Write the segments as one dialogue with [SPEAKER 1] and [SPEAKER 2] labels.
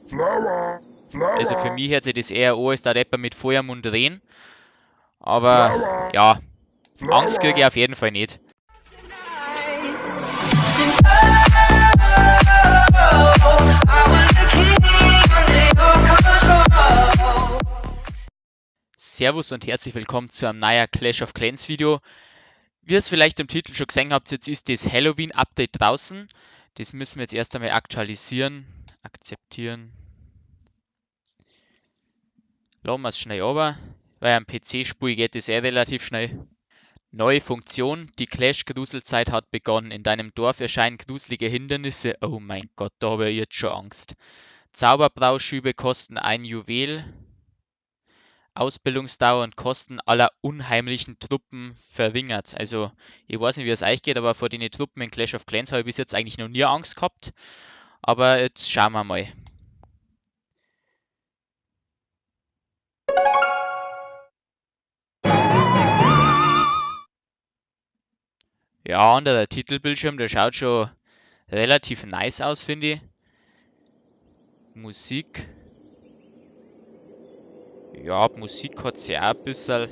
[SPEAKER 1] Flower, Flower.
[SPEAKER 2] Also für mich hört sich das eher an, als da jemand mit Feuermund reden. Aber
[SPEAKER 1] Flower.
[SPEAKER 2] ja,
[SPEAKER 1] Flower.
[SPEAKER 2] Angst kriege ich auf jeden Fall nicht. Servus und herzlich willkommen zu einem neuen Clash of Clans Video. Wie ihr es vielleicht im Titel schon gesehen habt, jetzt ist das Halloween Update draußen. Das müssen wir jetzt erst einmal aktualisieren, akzeptieren. Lassen wir es schnell runter, weil am PC-Spiel geht es eh relativ schnell. Neue Funktion, die Clash-Gruselzeit hat begonnen. In deinem Dorf erscheinen gruselige Hindernisse. Oh mein Gott, da habe ich jetzt schon Angst. Zauberbrauschübe kosten ein Juwel. Ausbildungsdauer und Kosten aller unheimlichen Truppen verringert. Also, ich weiß nicht, wie es euch geht, aber vor den Truppen in Clash of Clans habe ich bis jetzt eigentlich noch nie Angst gehabt. Aber jetzt schauen wir mal. Ja, und der Titelbildschirm, der schaut schon relativ nice aus, finde ich. Musik. Ja, Musik hat sie auch ein bisschen.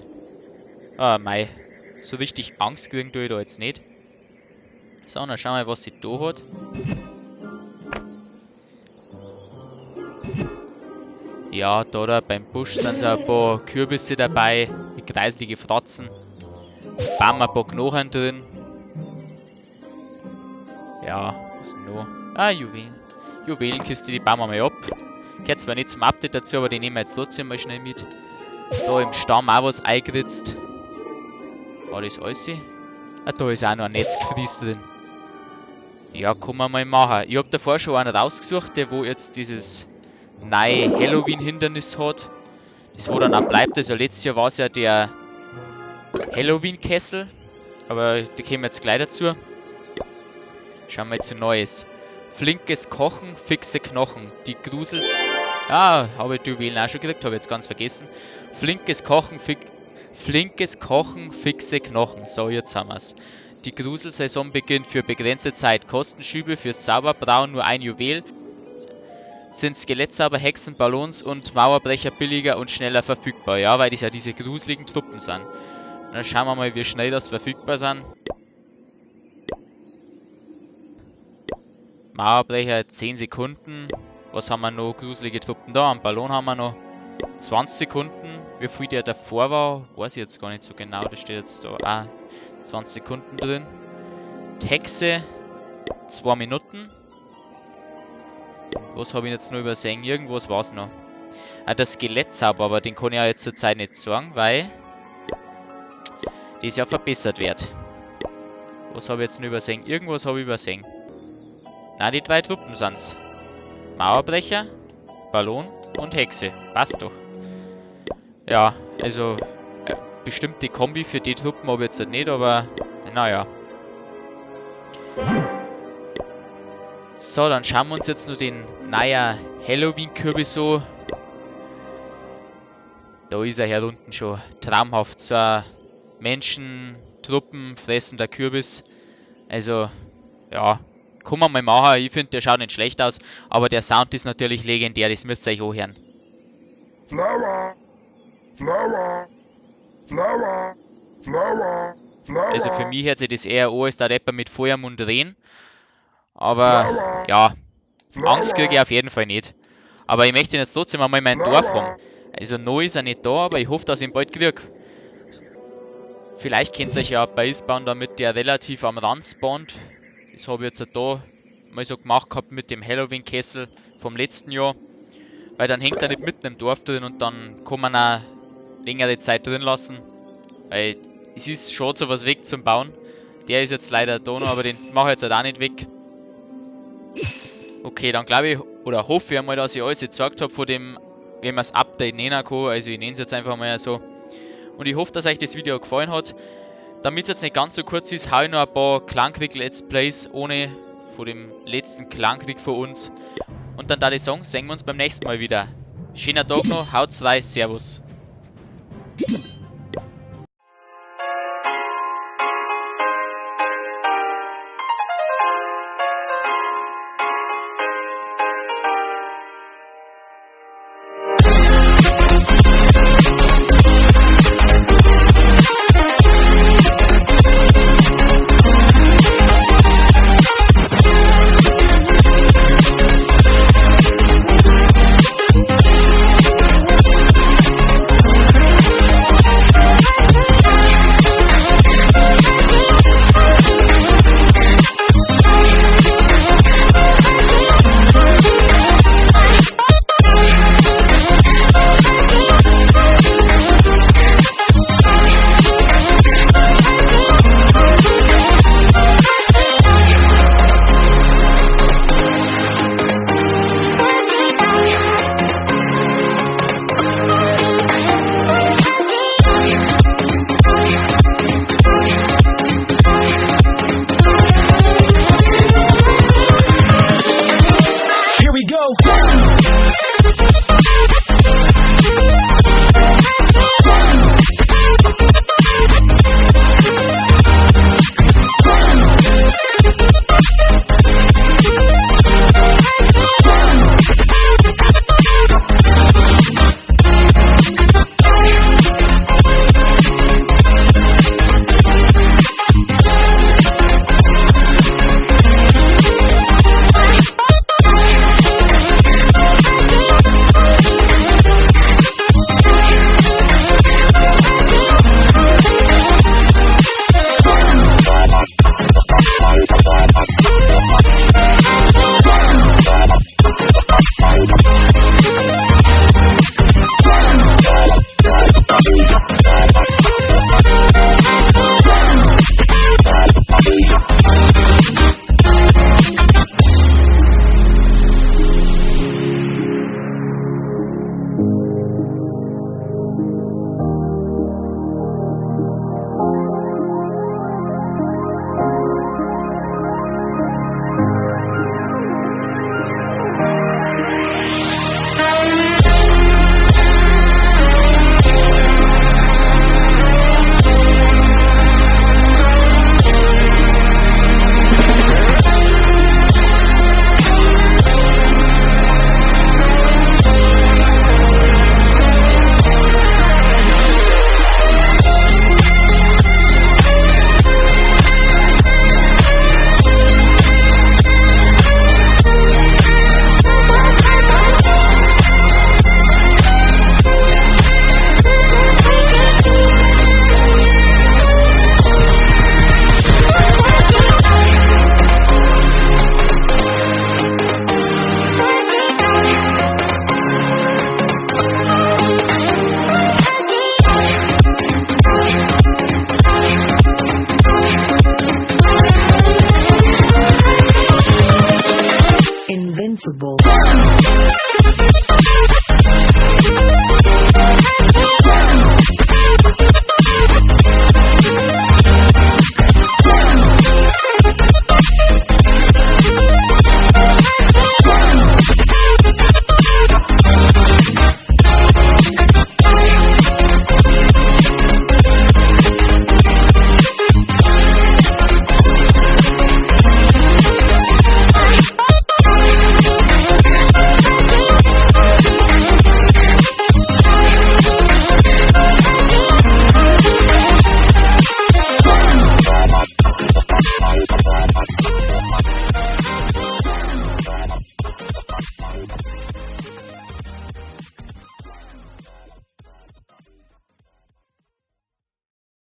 [SPEAKER 2] Ah, mei. So richtig Angst kriegen tue ich da jetzt nicht. So, dann schauen wir mal, was sie da hat. Ja, da beim Busch sind so ein paar Kürbisse dabei, mit kreislige Fratzen. Bam, ein paar Knochen drin. Ja, was denn noch? Ah, Juwelen. Juwelenkiste, die bauen wir mal ab. Gehört zwar nicht zum Update dazu, aber die nehmen wir jetzt trotzdem mal schnell mit. Da im Stamm auch was eingeritzt. War das alles? Ah, da ist auch noch ein Netzgefries drin. Ja, kann man mal machen. Ich hab davor schon einen rausgesucht, der wo jetzt dieses neue Halloween-Hindernis hat. Das wo dann auch bleibt. Also letztes Jahr war's ja der Halloween-Kessel. Aber da kommen wir jetzt gleich dazu. Schauen wir jetzt zu Neues. Flinkes Kochen, fixe Knochen. Die Grusels... Ah, habe ich die Juwelen auch schon gekriegt, habe ich jetzt ganz vergessen. Flinkes Kochen, flinkes Kochen, fixe Knochen. So, jetzt haben wir's. Die Gruselsaison beginnt für begrenzte Zeit. Kostenschübe fürs Zauberbrauen nur ein Juwel. Sind Skelettzauber, Hexen, Ballons und Mauerbrecher billiger und schneller verfügbar. Ja, weil das ja diese gruseligen Truppen sind. Dann schauen wir mal, wie schnell das verfügbar sind. Mauerbrecher 10 Sekunden. Was haben wir noch? Gruselige Truppen da. Einen Ballon haben wir noch. 20 Sekunden. Wie viel der davor war, weiß ich jetzt gar nicht so genau. Das steht jetzt da auch 20 Sekunden drin. Die Hexe 2 Minuten. Was habe ich jetzt noch übersehen? Irgendwas war's noch. Ah, der Skelettzauber, aber den kann ich ja jetzt zurzeit nicht sagen, weil das ja verbessert wird. Was habe ich jetzt noch übersehen? Irgendwas habe ich übersehen. Na, die 3 Truppen sind's. Mauerbrecher, Ballon und Hexe. Passt doch. Ja, also bestimmte Kombi für die Truppen habe ich jetzt nicht, aber naja. So, dann schauen wir uns jetzt noch den neuen Halloween-Kürbis so. Da ist er hier unten schon traumhaft. So ein Menschen, Truppen, fressender Kürbis. Also, ja. Kann man mal machen, ich find, der schaut nicht schlecht aus, aber der Sound ist natürlich legendär, das müsst ihr euch anhören.
[SPEAKER 1] Flower, Flower, Flower, Flower, Flower.
[SPEAKER 2] Also für mich hört sich das eher an, als da jemand mit Feuermund reden. Aber,
[SPEAKER 1] Flower.
[SPEAKER 2] ja,
[SPEAKER 1] Flower.
[SPEAKER 2] Angst kriege ich auf jeden Fall nicht. Aber ich möchte ihn jetzt trotzdem einmal in mein Dorf haben. Also noch ist er nicht da, aber ich hoffe, dass ich ihn bald krieg. Vielleicht könnt ihr euch ja eine Base bauen, damit der relativ am Rand spawnt. Das habe ich jetzt da mal so gemacht gehabt mit dem Halloween-Kessel vom letzten Jahr. Weil dann hängt er nicht mitten im Dorf drin und dann kann man auch längere Zeit drin lassen. Weil es ist schon so was weg zum Bauen. Der ist jetzt leider da noch, aber den mache ich jetzt halt auch nicht weg. Okay, dann glaube ich, oder hoffe ich einmal, dass ich alles gezeigt habe von dem, wenn man das Update nennen kann. Also ich nenne es jetzt einfach mal so. Und ich hoffe, dass euch das Video gefallen hat. Damit es jetzt nicht ganz so kurz ist, hau ich noch ein paar Clankrieg-Let's Plays ohne von dem letzten Clankrieg von uns. Und dann da die Song, sehen wir uns beim nächsten Mal wieder. Schöner Tag noch, haut's rein, servus.